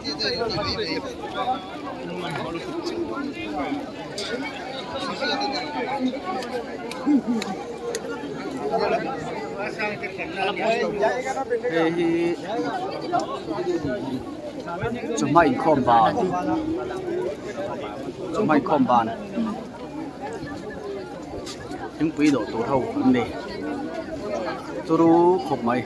Hei hi chawhma inkhawm ban chawhma inkhawm ban thingpui dawh tur ho an ni turu khawp mai.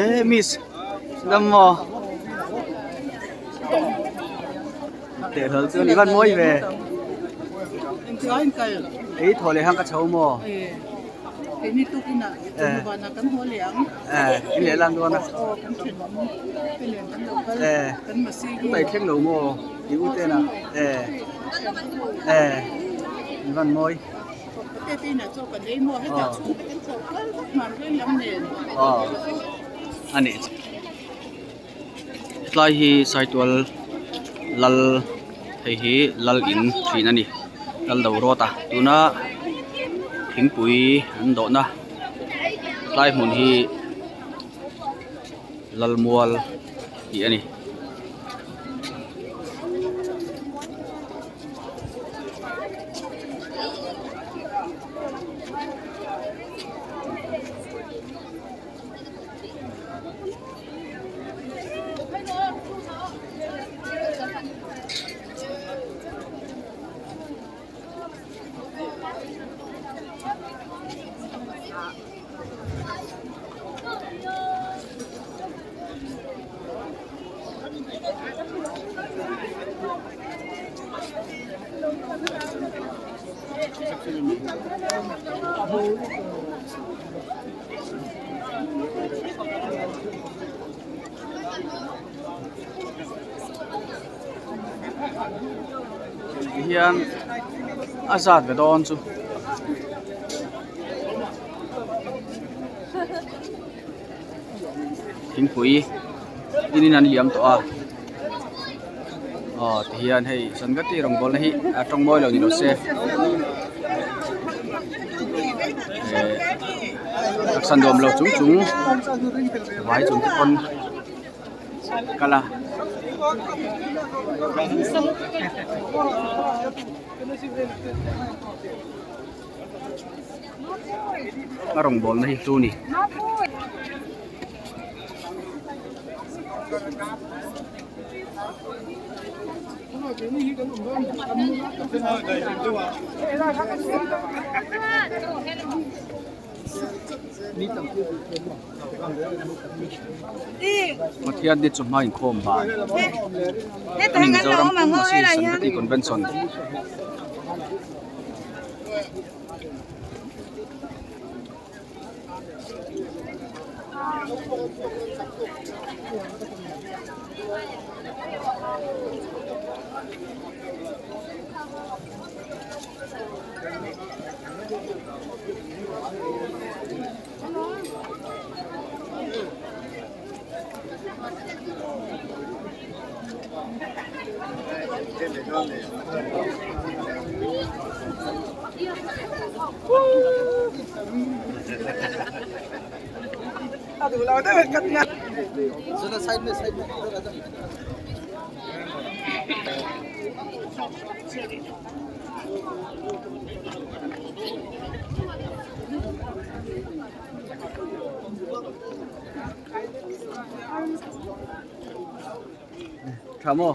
Ê miss dam maw teh hlawlh chu ni van mawi ve ei thaw leh hang ka chho maw in leh lang dawn a e thleng lo maw i u te na e e ni van mawi aw a nih chu tlai hi saitual lal hei hi lal in thin a ni lal do rawt a tuna thingpui an dawhna tlai hmun hi lal mual tih a ni. Tihian a zat ve dawn chu. Thingpui in in an liam tawh a aw tihian hei sangati rawngbawlna hi a tawng mawi lo ni lo se eh taksa nuam lo chung chung vai chung te pawn kal a. A rawngbawlna hi chu ni. Pathian ni chu hma inkhawm ban ani Mizoram pum a si Sangati Convention. Tha maw?